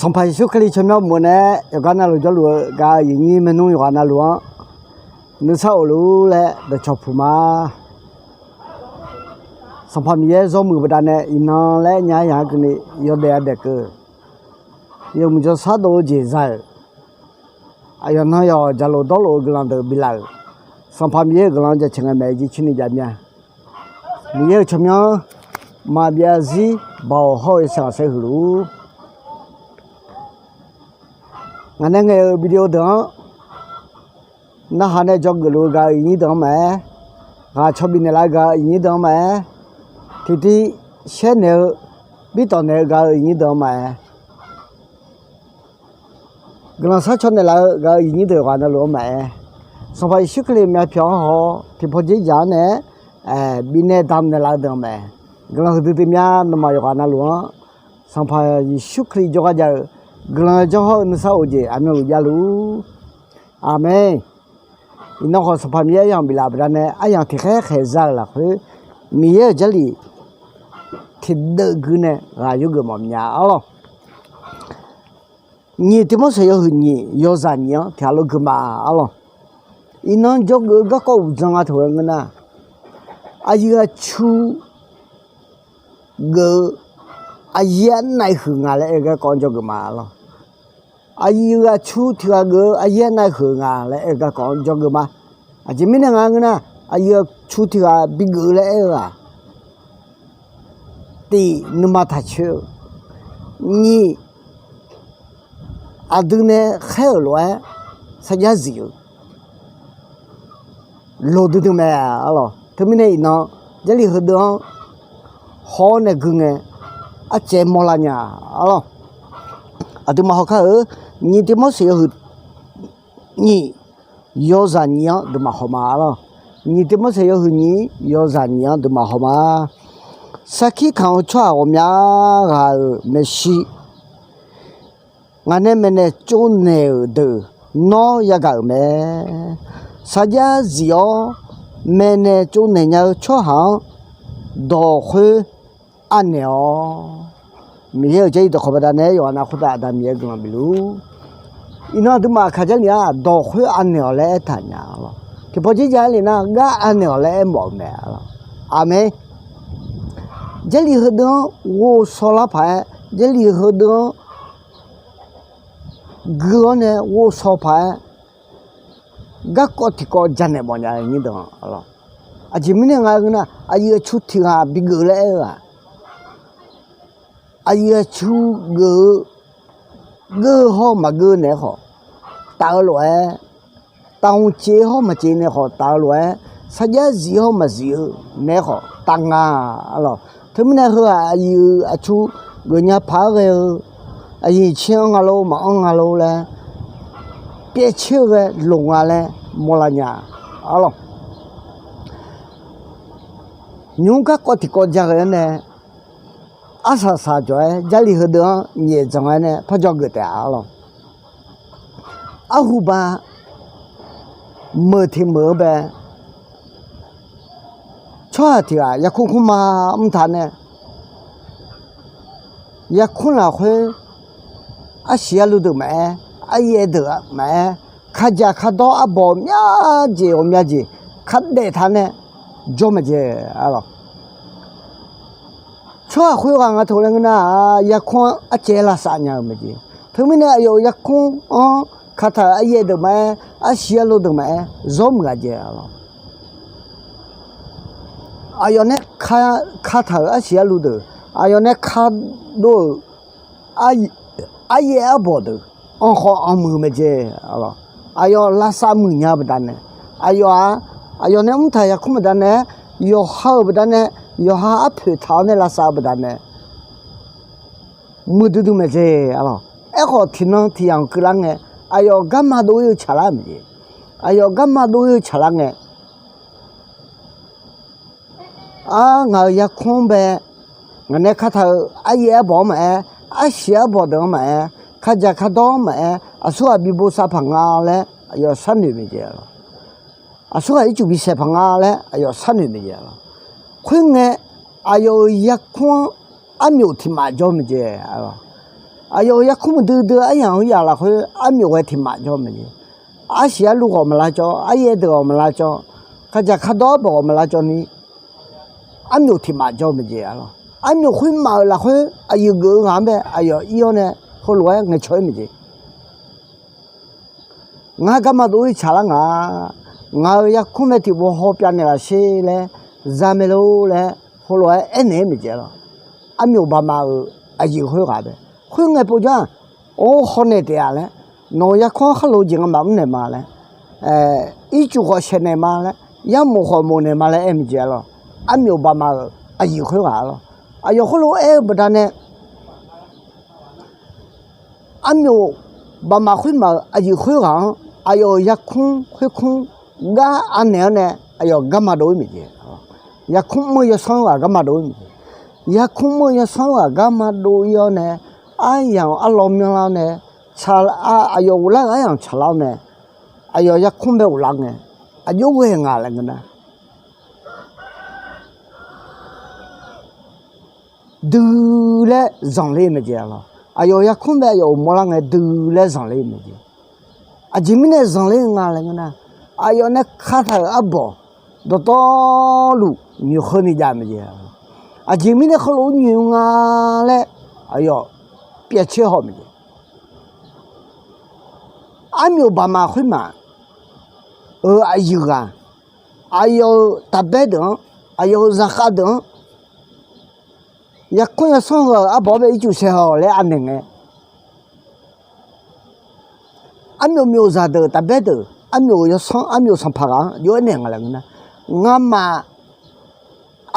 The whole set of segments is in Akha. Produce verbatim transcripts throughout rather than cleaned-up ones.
Sanqpaq Yeqsur Kali tsawrmyanr meuq nae yawqgar navluf jawrluf-eu gaq-eu aqyuif aqnyir maernmr yawqghaq navluf-anr nuisar of luf-ur laer dawqcawq puq ma. Sanqpaq Miqyaer zawr muiq baqdanae iqnan laer nya-aer yaq-anr keuvni yawdaef-a daef keuv. Yawmuiq jawrshar dov-eu jeq za-euq aqyawf nan yawq jaqlof dawrlof-eu guiqlanq deuq biflaf-euq Sanqpaq Miqyaer-euq guiqlanq-anr jaceuq ngae maeq-aer jircoer ni jav mir-a. Miqyaer-euq tsawrmyanr maqbyav zarzir baoq hawr-eu yawshaef khanqsaer huiq luf-ur. Ngaq nae ngaeq-euq video deuq-anr narhaq nae dzawgeuf luf-eu gaq-eu aqyuif aqnyir deuq-anr maqaer, ghaq cawbif naeqlaf-eu gaq-eu aqyuif aqnyir deuq-anr maqaer, tiqtiv shaer naeq-eu birtawq naeq-eu gaq-eu aqyuif aqnyir deuq-anr maqaer, guiqlanq sharcaw naeqlaf-eu gaq-eu aqyuif aqnyir deuq yawqghaq navluf-anr maqaer, Sanqpaq Yeqsur Kali myavpyawq-anr haw-awr tiqpawf dzerdzaq-anr nae bifnaeq damq naeqlaf-eu deuq-anr maqaer, guiqlanq huiqdui dui mya nawmaf yawqghaq navluf-anr Sanqpaq Yeqsur Kali jawrgar jav-eu guiqlanq janr hawr-eu nuisar of jeq aqmyanluf javluf-ur. Aqmeq. Iqnan khawf Sanqpaq Miqyaer aryamq biflaf baqdanae aryamq tiqkhaer khaeq za-euq lafkhoer Miqyaer-euq Jarlif tiqdeuv gui nae ghaq yawgeuf mawf nya arlawr. Nyiq Tiqmorseq yawhuiq nyiq yawzaq nyiq-anr tiqghaq lof gui ma arlawr. Iqnan jawrgeuf-eu garkawv uqdzan nga taq-aer ngeur nar, aqyuif aqtsu geuf-eu aqyaer arnav-iq huiq nga laer aer-eu garkawv-anr jawrgeuf ma arlawr. Aqyuif aqtsu tiqghaq geuf-eu aqyaer arnav-iq huiq nga laer aer-eu garkawv-anr jawrgeuf ma. Aqjeq mirnae nga ngeur nar, aqyuif aqtsu tiqghaq bigeuf-eu laer aer-eu-aq, tiq nuima taqcoer-eu, nyiq aqdui nae khaer-euq lof-aer sarjax zif-eu loq duidui mae arlawr. Teumirnae iqnan Jarlif heudeuv-anr haw-awr nae gui ngae arcaev mawrlar nya arlawr. Aqduimaf haw kar-eu, Nyiq Tiqmorseq yawhuiq nyiq yawzaq nyiq-anr duimaf haw ma arlawr. Nyiq Tiqmorseq yawhuiq nyiq yawzaq nyiq-anr duimaf haw ma. Sarkir kamq-eu tsawrhaq ghawqmya ghaq-euq maeqshi, ngaq nae maeqnaeq tsovnaeq-euq deuq nawr yagaq-euq mae. Sarjax zif-awr maeqnaeq tsovnaeq nya-eu tsawrhaq-anr dawq khoer anaeq-awq. Miqyaer-euq Jarlif dawqkawq baqdanae yawqghaq nav khoertav Aqda Miqyaer guiqlanq bifluf-ur. Iqnan aqduimaf kaq Jarlif-aq dawq khoer anaeq-awq laer aertaq nya arlawr. Tiqpawf dzerdzaq-aer le nar gar anaeq-awq laer aermawf-eu mae arlawr. Aqmeq. Jarlif heudeuv-anr ghovshaw lar paq-aer, Jarlif heudeuv-anr gui-awr nae ghovshaw paq-aer, garkawv tiqkawv janaeq mawfnya-eu nyir deuq-anr arlawr. Aqjeq mirnae nga ngeur nar, aqyuif aqtsu tiqghaq bigeuf laer aer-eu-aq, aqyuif aqtsu geuf-eu geur-eu hawr maqgeur naeq-aer khawf taf-eu lof-aer, taf hmq cev hawr maqcev nae khawf taf-eu lof-aer, sarjax zif hawr maqzif-eu nae-aer khawf taf nga arlawr. Teumirnae heu-aq aqyuif aqtsu geufnya paq-aer ghae-eu aqyuif caer-anr nga lor maqanr nga lor laer pyaevcoer-eu ghae loq nga laer mawrlar nya arlawr. Nymq-mr garkawv tiqkawv jaghae-anr nae arsaq saq jawq-aer Jarlif heudeuv-anr nyaef dzanq-aer nae parjawr geuf taef-a arlawr. Arhuba meuq tiq meuq-anr bae tsawrhaq tiq ghaq yarkmr kmrma mr taq nae yarkmr lafkhoer arsiq arluv deuq maqaer, aryaev deuq maqaer, kajaq kadawr arbawq myajeq ghawqmya jeq kadaef taq nae jawr maqjae arlawr. Tsawrhaq khoerghaq nga taq laer ngeur nar-aq, yarkmr-anr arcaev lavsav nya-eu maqjae. Teumirnae aqyawf-euq yarkmr-anr kataq-euq aryaev deuq maqaer, arsiq arluv deuq maqaer, zawr muiq-a jae arlawr. Aqyawf nae kataq-euq arsiq arluv deuq, aqyawf nae kadov-euq aryaev arbawq deuq, anr khawf anr muiq maeqjae arlawr. Aqyawf lavsav muiq nya-eu baqdanae, aqyawf-aq, aqyawf nae mrtaq yarkmr baqdanae, yawqha-euq baqdanae, yawqha arpoeq taq-awr nae lavsav-eu baqdanae muiqdui dui maeqjae arlawr. Aerkhawf tiqnan tiq yamq keuvlar ngae, aqyawf garma dov-ir-eu tsaqlar maeqjae. Aqyawf garma dov-ir-eu tsaqlar ngae, ar, ngaq-euq yarkmr-anr bae ngaq nae kataq-euq aryaev arbawq-anr maqaer, arsiq arbawq deuq-anr maqaer, kajaq kadawr-anr maqaer, aqsurghaq bi bosav paq nga laer aqyawf sharnoeq maeqjae arlawr. Aqsurghaq ircuf bi saeq paq nga laer aqyawf sharnoeq maeqjae arlawr. Khoerngae, aqyawf-euq yarkmr-anr armyof tiq maf jawr maeqjae arlawr. Aqyawf-euq yarkmr muiqdui dui aryamq-anr yaf lafkhoer armyof ghae tiq maf jawr mae jeq. Arsiq arluv ghawq maqlar cawv, aryaer deuq ghawq maqlar cawv, kaqjaq kardawr bawq ghawq maqlar cawv ni, armyof tiq maf jawr mae jeq. Armyof khoermaf-euq lafkhoer aqyuif geuf-eu ghaq-anr bae aqyawf ir-awr nae heulof-aer ngaeqcawq-ir mae jeq. Ngar garma dov-ir tsaqlar nga. Ngaq-euq yarkmr mae tiqpov haw pyavnaeq laf sher laer, za mae lor laer, heulof-aer aernaeq-aer mae jeq lawq. Armyof baqmaf-euq aqyuif khoerghaq bae. Khoerngae povjawr-aq, or, hawnaeq taef-a laer, nawq-euq yarkmr-anr khar lof jeq ngamaf mrnaeq ma laer, ircuf khawf saeqnaeq ma laer, yarmof khawf mof naeq ma laer aer mae jeq lawq. Armyof baqmaf-euq aqyuif khoerghaq lawq. Aqyawf khoerlof-aer aer-eu baqdanae armyof baqmaf khoermaf-euq aqyuif khoerghaq-anr aqyawf-euq yarkmr khoerkmr gar anaeq-awr nae aqyawf garma dov-ir mae jeq. Yarkmr mr-eu yawsanr ghaq garma dov-ir mae jeq. Yarkmr mr-eu yawsanr ghaq garma dov-ir-awr nae, aryamq arlawr myanrlar-awr nae, aqyawf ghoflar-euq aryamq tsaqlar-awr nae, aqyawf yarkmr bae ghoflar ngae, aqjox ghae nga laer ngeur nar, dui laer zanqler mae jeq lawq. Aqyawf yarkmr bae aqyawf uqmawr lar ngae dui laer zanqler mae jeq. Aqjeq mirnae zanqler nga laer ngeur nar, aqyawf nae kataq-euq arbawr dawqtawvluf nyoeq heu ni jav mae jeq. Aqjeq mirnae heulof-aer nyoeq nga laer aqyawf pyaev coer haw mae jeq. Armyof baqmaf khoermaf-euq aqyuif ghaq, aqyawf-euq taqbaer deuq-anr, aqyawf-euq zaqkhav deuq-anr, yarkmr yawsanr ghaq-euq arbawr bae ircuf saeq haw laer anaeq ngae, armyof myofzaq deuq taqbaer deuq armyof yawsanr armyof sanqpaq ghaq-anr aqjox-aer naeq nga laer ngeur nar, ngamaf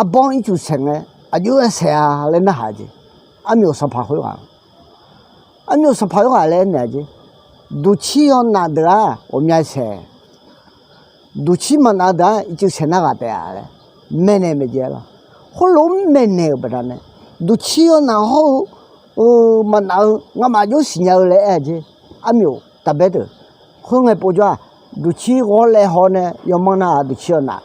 arbawr-anr ircuf saeq ngae aqjox-aer saeq-a laer narhaq jeq. Armyof sanqpaq khoerghaq, armyof sanqpaq khoerghaq laer aernaeq-a jeq. Duqcir yawnaf deuq-aq ghawqmya saeq, duqcir maqnaf deuq-aq ircuf saeq nar ghaq taef-a laer maeqnaeq mae jeq lawq. Khoerlof-aer maeqnaeq-euq baqdanae, duqcir yawnaf hawr-eu maqnaf-eu ngamaf aqjox siqnya-eu laer aer-a jeq. Armyof taqbaer deuq, khoerngae povjawr-aq, duqcir ghawrlaev haw nae yawmanr nar-aq duqcir yawnaf,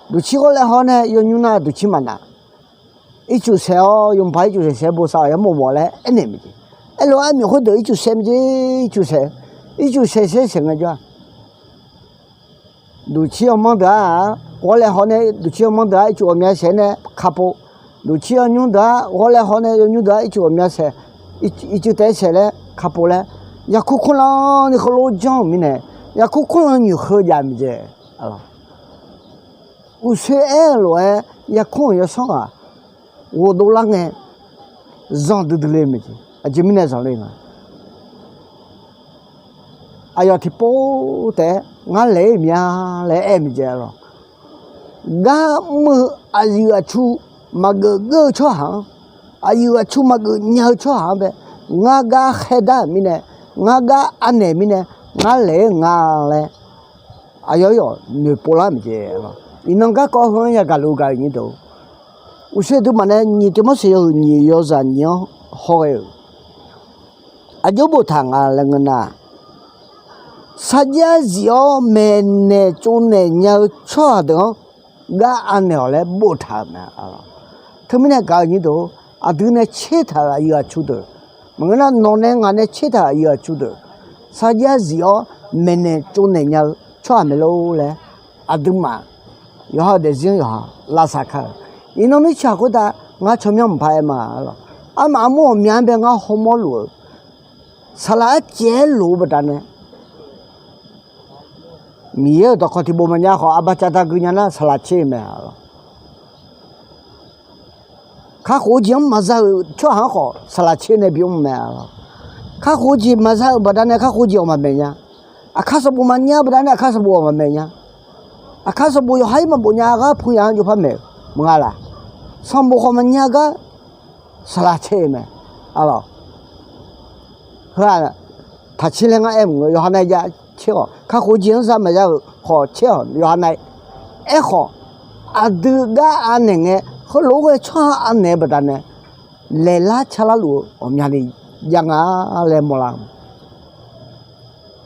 duqcir ghawrlaev haw nae yawnymr nar-aq duqcir maqnaf. Ircuf saeq-awr yawmuiq paq ircuf saeq saeq-aer bosav-awq yamawr mawf laer aernaeq mae jeq. Aerlof-aer armyof khoerdeuq ircuf saeq mae jeq, ircuf saeq, ircuf saeq saeq saeq ngae jawr-aq, duqcir yawmanr deuq-aq, ghawrlaev haw nae duqcir yawmanr deuq-aq ircuf ghawqmya saeq nae kapov, duqcir yawnymr deuq-aq ghawrlaev haw nae yawnymr deuq-aq ircuf ghawqmya saeq, ircuf taef-aer saeq laer kapov laer, yarkmr kurlanr ni heulof-aer janr-euq mirnae, yarkmr kurlanr nyoeq heu jav mae jeq. Uqshoe aer-eu lof-aer yarkmr-euq yawsanr ghaq ghofdov lar ngae zanq duidui le mae jeq. Aqjeq mirnae zanqler nga, aqyawf tiqpov taef-aer ngar laeq-ir mya laer aer mae jeq lawq. Gar mr-eu aqyuif aqtsu maqgeuf geur-eu tsawrhaq-anr, aqyuif aqtsu maqgeuf nya-eu tsawrhaq-anr bae ngar gar khaerdar-euq mirnae, ngar gar anaeq mirnae, ngar laeq-ir nga laer aqyawf yawf noeqpov lar mae jeq lawq. Iqnan garkawv heu-anr yagaq luf gaq-euq nyir deuq, uqshoe duimaf nae nyiq Tiqmorseq yawhuiq nyiq yawzaq nyiq-anr hawghae-euq aqjox boftaq nga laer ngeur nar, sarjax zif-awr maeqnaeq tsovnaeq nya-eu tsawrhaq deuq-anr gar anaeq-awq laer boftaq-euq mae. Teumirnae gaq-euq nyir deuq, aqdui nae tsertaq-euq aqyuif aqtsu deuq, maqngeur nar nawq nae ngaq nae tsertaq-euq aqyuif aqtsu deuq, sarjax zif-awr maeqnaeq tsovnaeq nya-eu tsawrhaq maeq lor laer, aqduimaf yawqha-euq daefzir-anr yawqha lavsav kar-euq. Iqnan mirtsaq khoertav ngar tsawrmyanr mqpar aer ma lawq. Armaf armur ghawqmya-anr bae ngar hawmawr luf-eu saqlaq arcaev-aer loq-eu baqdanae, Miqyaer-euq dawqkawq tiqbof maqnya khawf, aqbaqcaf daq gui nya nar saqlaq tser-eu mae lawq. Kakhof-eu jeq-anr maqza-euq tsawrhaq-anr khawf saqlaq tser nae bimr mae lawq. Kakhof-eu jeq maqza-euq baqdanae kakhof-eu jeq-awq maqmaeq nya. Aqkar sanqbof maqnya-eu baqdanae aqkar sanqbof-awq maqmaeq nya. Aqkar sanqbof yawqha-ir maqbof nya gar puya-anr jov par maeq-euq maqnga laq. Sanqbof khawf maqnya gar saqlaq tser-eu mae. Alawq, heu-aq, taqtser laer ngar aer mq-eu yawqha nav-aer jav tser khawf, kakhof-eu jeq-anr za maqya-euq khawf tser-awq yawqha nav-aer. Aerkhawf, aqdui gar anaeq ngae, heulof-aer ghae tsawrhaq anaeq-eu baqdanae, laeqlar carlar luf-eu ghawqmyani jav nga laer mawrlar-eu mae.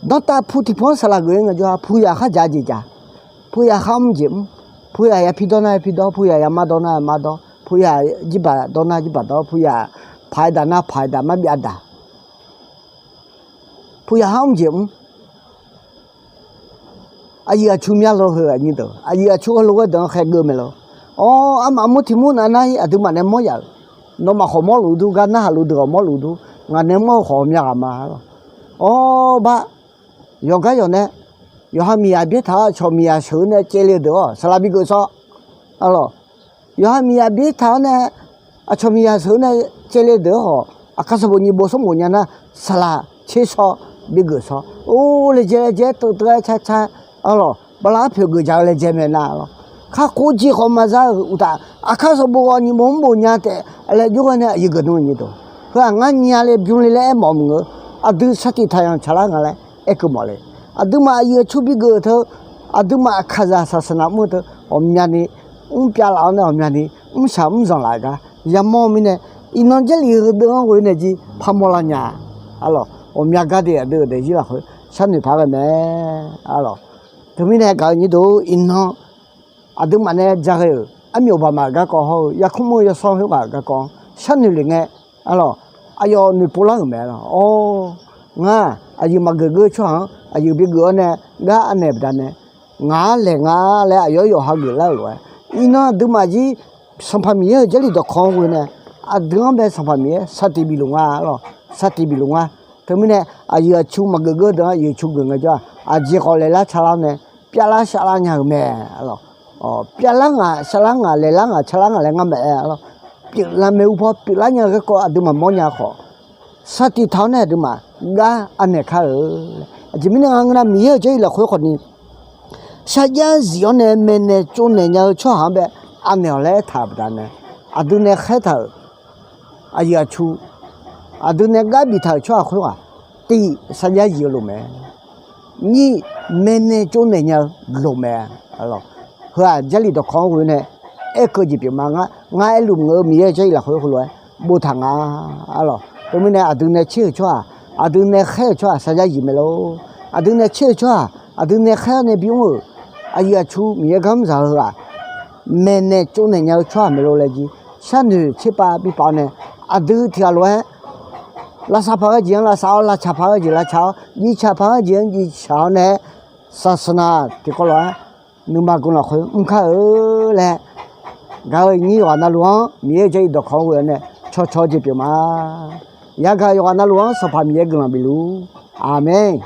Danrtav pu tiqpov-anr saqlaq geuf-ir ngae jawr-a, puyaq khardzaq jeq dzaq, puyaq kharmr jeq mr, puyaq ya pirdawr nar ya pirdawr, puyaq ya mardawr nar ya mardawr, puyaq jirbaq dawr nar jirbaq dawr, puyaq paq-aer daq nar paq-aer daq, marbyav daq. puq yaqhar mr jeq mr. Aqyuif aqtsu myav lo heu aqnyir deuq, aqyuif aqtsu heulof-aer deuq-anr khaergeur mae lor. Awr, armaf armur tiq mur nav nar-ir aqduimaf nae mawr yaf-euq. Nawmaf khawf mawrluf dur, gar narhaq luf deuq khawf mawrluf dur, ngaq nae mawr-eu khawf myav ghaq ma lor. Awr, bar, yawqgar yawq nae, yawqha miqyaq byaertaq-awr aqcawq miqyaq sheuq-eu nae caevle deuq-awr saqlaq bigeuf shawr. Arlawq, yawqha miqyaq byaertaq-awr nae, aqcawq miqyaq sheuq-eu nae caevle deuq-awr khawf, aqkar sanqbof nyiq bof smr bof nya nar, saqlaq tser shawr bigeuf shawr. Or, laejae laejae-aer teuv teuv-aer car car, arlawq, bala arpoeq geuf jaq-eu laejae mae nar lor. Kakhof jeq khawf maqza-euq uqtaf, aqkar sanqbof ghawq nyiq bof mr bof nya taef laer jawrgar nae aqyuif geuf nmr nyir deuq. Heu-aq ngar nya le bymr le laer aermawf maqngeur. Aqdui sar tiq taq yanq tsaqlar nga laer aerkeuv mawf le. Aqduimaf aqyuif aqtsu bigeuf teu, aqduimaf aqkaqzaq saqsaqnav mr-eu teu ghawqmyani mr pyav laf-awr nae ghawqmyani mrshaq mrzanq laf-eu gar yamawr-eu mirnae, iqnan Jarlif heudeuv-anr ghoe nae jir parmawr lar nya. Arlawq, ghawqmya gar de aqdui-euq daefzir lafkhoer sharnoeq paq ghae mae. Arlawq, teumirnae gaq-eu nyir deuq, iqnan aqduimaf nae dzaq ghae-euq armyawf baqmaf-euq garkawv hawr-eu yarkmr mr-eu yawsanr khoerghaq-euq garkawv-anr sharnoeq lef ngae, arlawq, aqyawf noeqpov lar-euq mae lor. Awr, ngar aqyuif maqgeuf geur-eu tsawrhaq-anr aqyuif bigeuf-awr nae gar anaeq baqdanae, ngaq-anr laeq nga laer aqyawf-aer yawqha geuflar-euq lof-aer, iqnan aqduimaf jir Sanqpaq Miqyaer-euq Jarlif dawqkawq-anr ghoe nae, aqdui-anr bae Sanqpaq Miqyaer sar tiq bif luf nga lor. Sar tiq bif luf nga. Teumirnae aqyuif aqtsu maqgeuf geur deuq-anr aqyuif aqtsu geuf ngae jawr-aq, aqjeq khawf laeqlar tsaqlar nae pyavlar shavlar nya-euq mae. Arlawq, pyavlar ngaq shavlar ngaq laeqlar ngaq tsaqlar ngaq laer ngar maqaer, arlawq, pyeuflar maeqhu paw pyeuflar nya-eu garkawv aqduimaf mawrnya khawf, sar tiq taq-awr nae aqduimaf gar anaeq kar-eu laer. Aqjeq mirnae nga ngeur nar, Miqyaer-euq Jarlif lafkhoer khawfni sarjax zif-awr nae maeqnaeq tsovnaeq nya-eu tsawrhaq-anr bae anaeq-awq laer aertaq-euq baqdanae, aqdui nae khaertaq-euq aqyuif aqtsu, aqdui nae gar biftaq-euq tsawrhaq khoerghaq, tiq, sarjax zif-eu lof mae. Nyiq, maeqnaeq tsovnaeq nya-eu lof mae. Heu-aq Jarlif dawqkawq-anr ghoe nae aerkeuv jeq pyeuf ma. Ngar aerluf maqngeur-eu, Miqyaer-euq Jarlif lafkhoer heulof-aer boftaq nga. Arlawq, teumirnae aqdui nae tser-euq tsawrhaq, aqdui nae khaer-euq tsawrhaq sarjax zif mae lor. Aqdui nae tser-euq tsawrhaq, aqdui nae khaer-awr nae bimr-euq aqyuif aqtsu Miqyaer garmr zaq-eu heu-aq, maeqnaeq tsovnaeq nya-eu tsawrhaq maeq lor laer jir sharnoeq tserpav bipav-awr nae, aqdui tiq ghaq lof-aer lavsav paq ghae jeq-anr lavsav-awr, lavtsaq paq ghae jeq lavtsaq-awr, jivtsaq paq ghae jeq-anr jivtsaq-awr nae, saqsaqnav tiqkawv lof-aer nuima guiqlanq khoer mr kar-eu laer, gaq-eu nyir yawqghaq navluf-anr Miqyaer-euq Jarlif dawqkawq-anr ghoe-awr nae cawcaw-eu jeq pyeuf ma. Yagaq yawqghaq navluf-anr Sanqpaq Miqyaer guiqlanq bifluf-ur. Aqmeq.